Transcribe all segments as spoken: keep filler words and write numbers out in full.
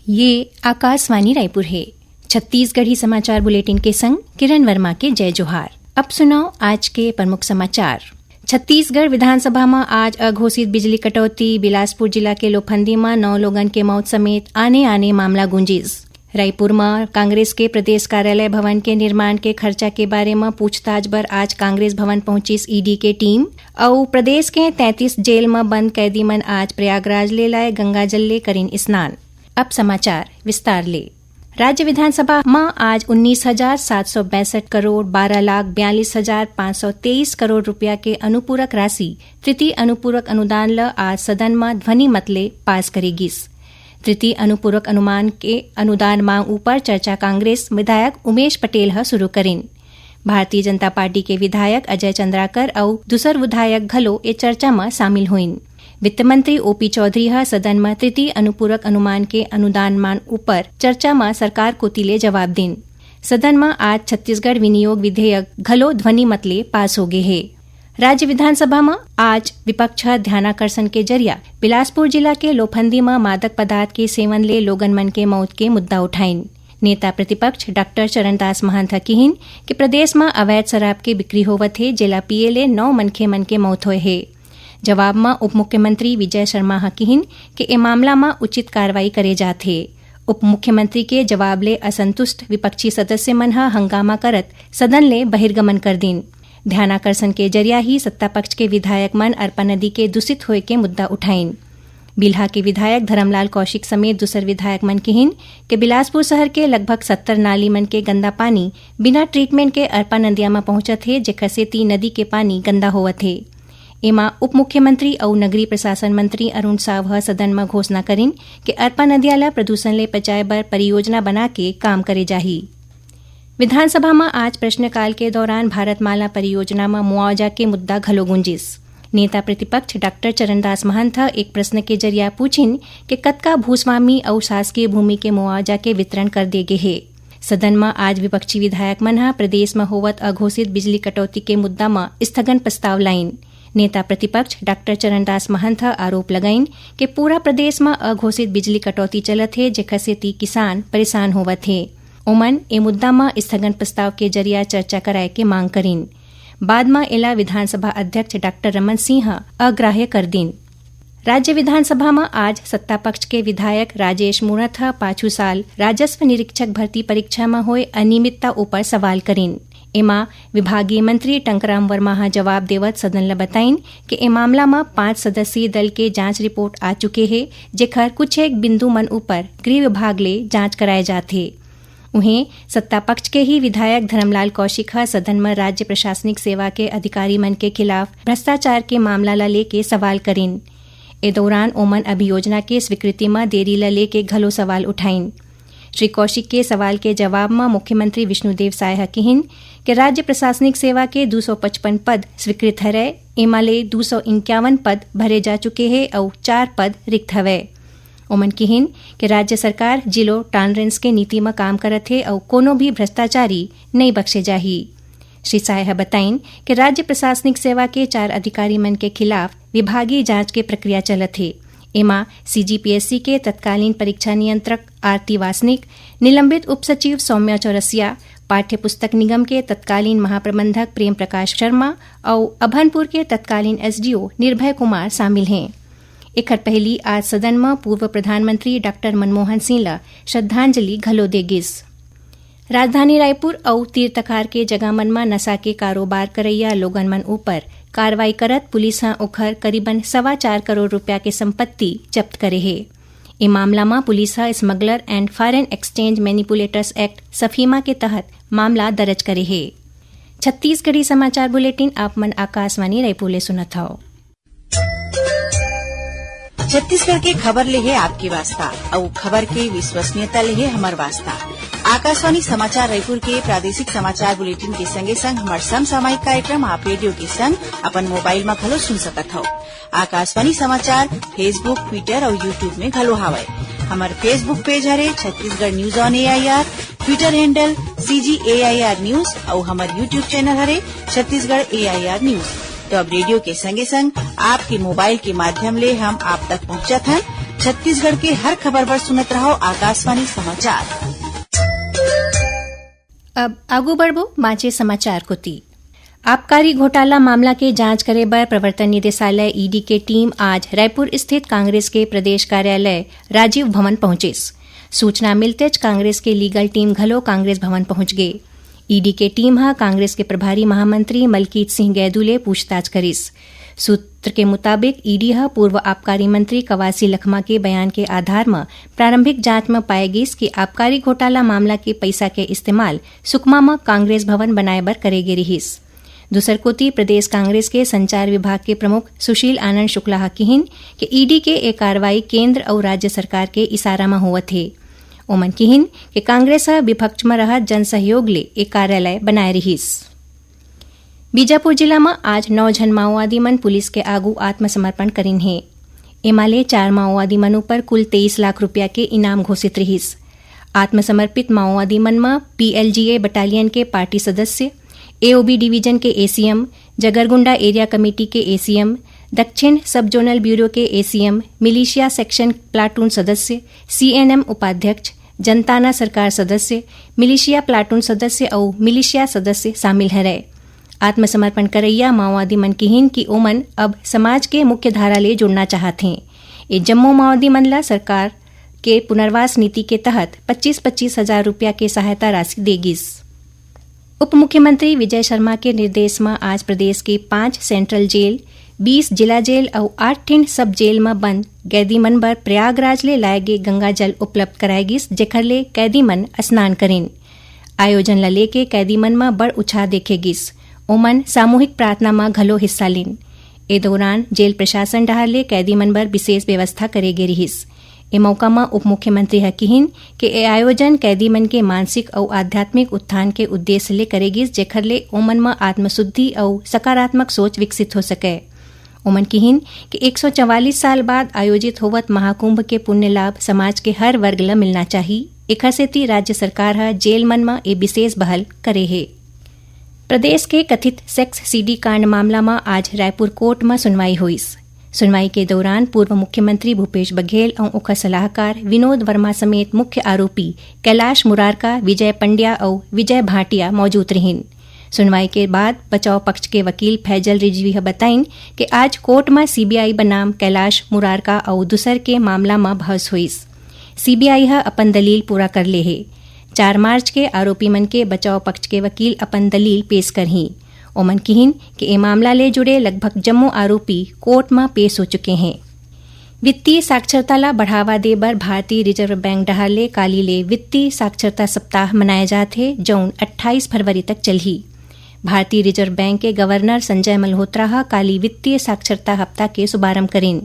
ये आकाशवाणी रायपुर हे। छत्तीसगढ़ी समाचार बुलेटिन के संग किरण वर्मा के जय जोहार। अब सुनव आज के प्रमुख समाचार। छत्तीसगढ़ विधानसभा म आज अघोषित बिजली कटौती, बिलासपुर जिला के लोफंदी म नौ लोगन के मौत समेत आने-आने मामला गूंजिस। रायपुर म कांग्रेस के प्रदेश कार्यालय भवन के निर्माण के खर्चा के बारे म पूछताछ बर आज कांग्रेस भवन पहुंचिस ईडी के टीम। अउ प्रदेश के तैंतीस जेल म बंद कैदी मन आज प्रयागराज ले लाए गंगा जल ले करिन स्नान। अब समाचार विस्तार ले। राज्य विधानसभा म आज उन्नीस हजार सात सौ बैसठ करोड़ बारह लाख बयालीस हजार पाँच सौ तेईस करोड़ रुपया के अनुपूरक राशि तृतीय अनुपूरक अनुदान ल आज सदन म ध्वनि मत ले पास करे गिस। तृतीय अनुपूरक अनुमान के अनुदान मांग ऊपर चर्चा कांग्रेस विधायक उमेश पटेल ह शुरू करिन। भारतीय जनता पार्टी के विधायक अजय चंद्राकर अउ दूसर विधायक घलो ए चर्चा म शामिल होइन। वित्त मंत्री ओपी चौधरी ह सदन म तृतीय अनुपूरक अनुमान के अनुदान मान ऊपर चर्चा म सरकार कोति ले जवाब दिन। सदन म आज छत्तीसगढ़ विनियोग विधेयक घलो ध्वनि मत ले पास हो गे हे। राज्य विधानसभा म आज विपक्ष ह ध्यानाकर्षण के जरिया बिलासपुर जिला के लोफंदी म मादक पदार्थ के सेवन ले लोगन मन के मौत के मुद्दा उठाइन। नेता प्रतिपक्ष डॉक्टर चरणदास महंत ह किहिन कि प्रदेश म अवैध शराब के बिक्री होवत हे, जेला पिए ले नौ मनखे मन के मौत होए हे। जवाब म उप मुख्यमंत्री विजय शर्मा ह किहिन कि ए मामला म उचित कार्रवाई करे जात हे। उप मुख्यमंत्री के जवाब ले असंतुष्ट विपक्षी सदस्य मन ह हंगामा करत सदन ले बहिर्गमन कर दिन। ध्यानाकर्षण के जरिया ही सत्ता पक्ष के विधायक मन अरपा नदी के दूषित होए के मुद्दा उठाइन। बिल्हा के विधायक धरमलाल कौशिक समेत दूसर विधायक मन किहिन कि बिलासपुर शहर के लगभग सत्तर नाली मन के गंदा पानी बिना ट्रीटमेंट के अरपा नदिया म पहुंचत हे, जेखर सेती नदी के पानी गंदा होवत हे। एमा उप मुख्यमंत्री अउ नगरीय प्रशासन मंत्री अरुण साव ह सदन म घोषणा करिन कि अरपा नदिया ल प्रदूषण ले बचाए बर परियोजना बना के काम करे जाही। विधानसभा म आज प्रश्नकाल के दौरान भारतमाला परियोजना म मुआवजा के मुद्दा घलो गूंजिस। नेता प्रतिपक्ष डॉक्टर चरणदास महंत ह एक प्रश्न के जरिया पूछिन कि कतका भूस्वामी अउ शासकीय भूमि के मुआवजा के वितरण कर दे गे हे। सदन म आज विपक्षी विधायक मन ह प्रदेश म होवत अघोषित बिजली कटौती के मुद्दा म स्थगन प्रस्ताव लाइन। नेता प्रतिपक्ष डॉक्टर चरणदास महंत ह आरोप लगाइन कि पूरा प्रदेश म अघोषित बिजली कटौती चलत हे, जेखर सेती किसान परेशान होवत हे। ओमन ए मुद्दा म स्थगन प्रस्ताव के जरिया चर्चा कराए के मांग करिन। बाद म एला विधानसभा अध्यक्ष डॉक्टर रमन सिंह ह अग्राह्य कर दिन। राज्य विधानसभा म आज सत्ता पक्ष के विधायक राजेश मूणत ह पाछू साल राजस्व निरीक्षक भर्ती परीक्षा म होए अनियमितता ऊपर सवाल करिन। एमा विभागीय मंत्री टंकराम वर्मा ह जवाब देवत सदन ल बताइन कि ए मामला म पांच सदस्यीय दल के जांच रिपोर्ट आ चुके हे, जेखर कुछ एक बिंदु मन ऊपर गृह विभाग ले जांच कराए जात हे। उहें, सत्ता पक्ष के ही विधायक धरमलाल कौशिक ह सदन म राज्य प्रशासनिक सेवा के अधिकारी मन के खिलाफ भ्रष्टाचार के मामला ल लेके सवाल करिन। ए दौरान ओमन अभियोजना के स्वीकृति म देरी ल लेके घलो सवाल उठाइन। श्री कौशिक के सवाल के जवाब म मुख्यमंत्री विष्णुदेव साय ह किहिन कि राज्य प्रशासनिक सेवा के दू सौ पचपन पद स्वीकृत हरय, एमा ले दू सौ इक्यावन पद भरे जा चुके हे अउ चार पद रिक्त हवय। ओमन किहिन कि राज्य सरकार zero tolerance के नीति म काम करत हे अउ कोनो भी भ्रष्टाचारी नइ बख्शे जाही। श्री साय ह बताइन कि राज्य प्रशासनिक सेवा के चार अधिकारी मन के खिलाफ विभागीय जांच के प्रक्रिया चलत हे। एमा सीजीपीएससी के तत्कालीन परीक्षा नियंत्रक आरती वासनिक, निलंबित उप सचिव सौम्या चौरसिया, पाठ्य पुस्तक निगम के तत्कालीन महाप्रबंधक प्रेम प्रकाश शर्मा अउ अभनपुर के तत्कालीन एसडीओ निर्भय कुमार शामिल हें। एखर पहिली आज सदन म पूर्व प्रधानमंत्री डॉक्टर मनमोहन सिंह ल श्रद्धांजलि घलो दे गिस। राजधानी रायपुर अउ तीर तखार के जगह मन म नशा के कारोबार करइया लोगन मन ऊपर कार्रवाई करत पुलिस ह ओखर करीबन सवा चार करोड़ रुपया के संपत्ति जब्त करे हे। ए मामला म पुलिस ह Smuggler and Foreign Exchange Manipulators Act, सफीमा के तहत मामला दर्ज करे हे। छत्तीसगढ़ी समाचार बुलेटिन आप मन आकाशवाणी रायपुर ले सुनत हव। छत्तीसगढ़ के खबर ले हे आपके वास्ता, अउ खबर के विश्वसनीयता ले हे हमर वास्ता। आकाशवाणी समाचार रायपुर के प्रादेशिक समाचार बुलेटिन के संगे संग हमर समसामयिक कार्यक्रम आप रेडियो के संग अपन मोबाइल म घलो सुन सकत हव। आकाशवाणी समाचार Facebook, Twitter अउ YouTube में घलो हावय। हमर Facebook पेज हरे Chhattisgarh news on AIR, Twitter handle CG AIR news अउ हमर YouTube चैनल हरे छत्तीसगढ़ एआईआर न्यूज। तो अब रेडियो के संगे संग आपके मोबाइल के माध्यम ले हम आप तक पहुंचत हन। छत्तीसगढ़ के हर खबर बर सुनत रहव आकाशवाणी समाचार। अब आगू बढ़बो बांचे समाचार कोती। आबकारी घोटाला मामला के जांच करे बर प्रवर्तन निदेशालय, ईडी, के टीम आज रायपुर स्थित कांग्रेस के प्रदेश कार्यालय राजीव भवन पहुंचिस। सूचना मिलतेच कांग्रेस के लीगल टीम घलो कांग्रेस भवन पहुंच गे। ईडी के टीम ह कांग्रेस के प्रभारी महामंत्री मलकीत सिंह गैदू ले पूछताछ करिस। सूत्र के मुताबिक, ईडी ह पूर्व आबकारी मंत्री कवासी लखमा के बयान के आधार म प्रारंभिक जांच म पाए गिस कि आबकारी घोटाला मामला के पइसा के इस्तेमाल सुकमा म कांग्रेस भवन बनाए बर करे गे रिहिस। दूसर कोती, प्रदेश कांग्रेस के संचार विभाग के प्रमुख सुशील आनंद शुक्ला ह किहिन कि ईडी के ए कार्रवाई केंद्र अउ राज्य सरकार के इशारा म होवत हे। ओमन किहिन कि कांग्रेस ह विपक्ष म रहत जनसहयोग ले ए कार्यालय बनाए रिहिस। बीजापुर जिला म आज नौ झन माओवादी मन पुलिस के आगू आत्मसमर्पण करिन हे। एमा ले चार माओवादी मन ऊपर कुल तेईस लाख रुपया के इनाम घोषित रिहिस। आत्मसमर्पित माओवादी मन म पीएलजीए बटालियन के पार्टी सदस्य, एओबी डिवीजन के एसीएम, जगरगुंडा एरिया कमेटी के एसीएम, दक्षिण सब जोनल ब्यूरो के एसीएम, मिलिशिया सेक्शन प्लाटून सदस्य, सीएनएम उपाध्यक्ष, जनताना सरकार सदस्य, मिलिशिया प्लाटून सदस्य अउ मिलिशिया सदस्य शामिल हरय। आत्मसमर्पण करइया माओवादी मन किहिन कि ओमन अब समाज के मुख्य धारा ले जुड़ना चाहत हें। ए जम्मो माओवादी मन ला सरकार के पुनर्वास नीति के तहत पच्चीस पच्चीस हजार रुपया के सहायता राशि दे गिस। उप मुख्यमंत्री विजय शर्मा के निर्देश म आज प्रदेश के पांच सेंट्रल जेल, बीस जिला जेल अउ आठ ठिन सब जेल म बंद कैदी मन बर प्रयागराज ले लाए गे गंगा जल उपलब्ध कराए गिस, जेखर ले कैदी मन स्नान करिन। आयोजन ल लेके कैदी मन म बड़ उत्साह देखे गिस। ओमन सामूहिक प्रार्थना म घलो हिस्सा लीन। ए दौरान जेल प्रशासन डहार ले कैदी मन बर विशेष व्यवस्था करे गे रिहिस। ए मौका म उप मुख्यमंत्री ह किहिन कि ए आयोजन कैदी मन के मानसिक अउ आध्यात्मिक उत्थान के उद्देश्य ले करे गिस, जेखर ले ओमन म आत्मशुद्धि अउ सकारात्मक सोच विकसित हो सकय। ओमन किहिन कि एक सौ चवालीस साल बाद आयोजित होवत महाकुंभ के पुण्य लाभ समाज के हर वर्ग ल मिलना चाही। एखर सेती राज्य सरकार ह जेल मन म ए विशेष पहल करे हे। प्रदेश के कथित सेक्स सीडी कांड मामला म आज रायपुर कोर्ट म सुनवाई होइस। सुनवाई के दौरान पूर्व मुख्यमंत्री भूपेश बघेल अउ ओखर सलाहकार विनोद वर्मा समेत मुख्य आरोपी कैलाश मुरारका, विजय पंड्या अउ विजय भाटिया मौजूद रिहिन। सुनवाई के बाद बचाव पक्ष के वकील फैजल रिजवी ह बताइन कि आज कोर्ट म सीबीआई बनाम कैलाश मुरारका अउ दूसर के मामला म बहस होइस। सीबीआई ह अपन दलील पूरा कर ले हे। चार मार्च के आरोपी मन के बचाव पक्ष के वकील अपन दलील पेश करही। ओमन किहिन कि ए मामला ले जुड़े लगभग जम्मो आरोपी कोर्ट म पेश हो चुके हें। वित्तीय साक्षरता ला बढ़ावा दे बर भारतीय रिजर्व बैंक डहार ले काली ले वित्तीय साक्षरता सप्ताह मनाए जात हे, जउन अट्ठाईस फरवरी तक चलही। भारतीय रिजर्व बैंक के गवर्नर संजय मल्होत्रा ह काली वित्तीय साक्षरता हफ्ता के शुभारंभ करिन।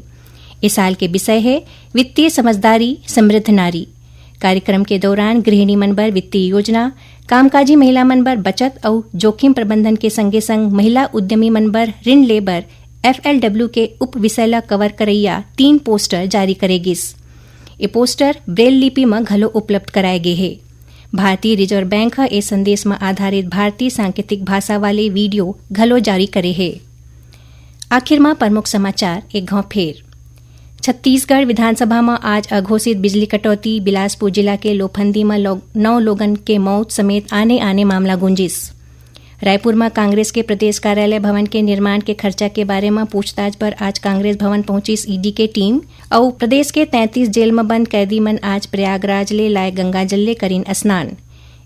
ए साल के विषय हे वित्तीय समझदारी, समृद्ध नारी। कार्यक्रम के दौरान गृहिणी मन बर वित्तीय योजना, कामकाजी महिला मन बर बचत अउ जोखिम प्रबंधन के संगे संग महिला उद्यमी मन बर ऋण ले बर एफएलडब्ल्यू के उप विषय ल कवर करइया तीन पोस्टर जारी करे गिस। ए पोस्टर ब्रेल लिपि म घलो उपलब्ध कराए गे हे। भारतीय रिजर्व बैंक ह ए संदेश म आधारित भारतीय सांकेतिक भाषा वाले वीडियो घलो जारी करे हे। आखिर म प्रमुख समाचार एक घाव फेर। छत्तीसगढ़ विधानसभा म आज अघोषित बिजली कटौती, बिलासपुर जिला के लोफंदी म लो-, नौ लोगन के मौत समेत आने-आने मामला गूंजिस। रायपुर म कांग्रेस के प्रदेश कार्यालय भवन के निर्माण के खर्चा के बारे म पूछताछ बर आज कांग्रेस भवन पहुंचिस ईडी के टीम। अउ प्रदेश के तैंतीस जेल म बंद कैदी मन आज प्रयागराज ले लाए गंगा जल ले करिन स्नान।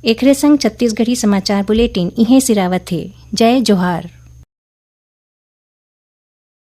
एखरे संग छत्तीसगढ़ी समाचार बुलेटिन इहें सिरावत हे। जय जोहार।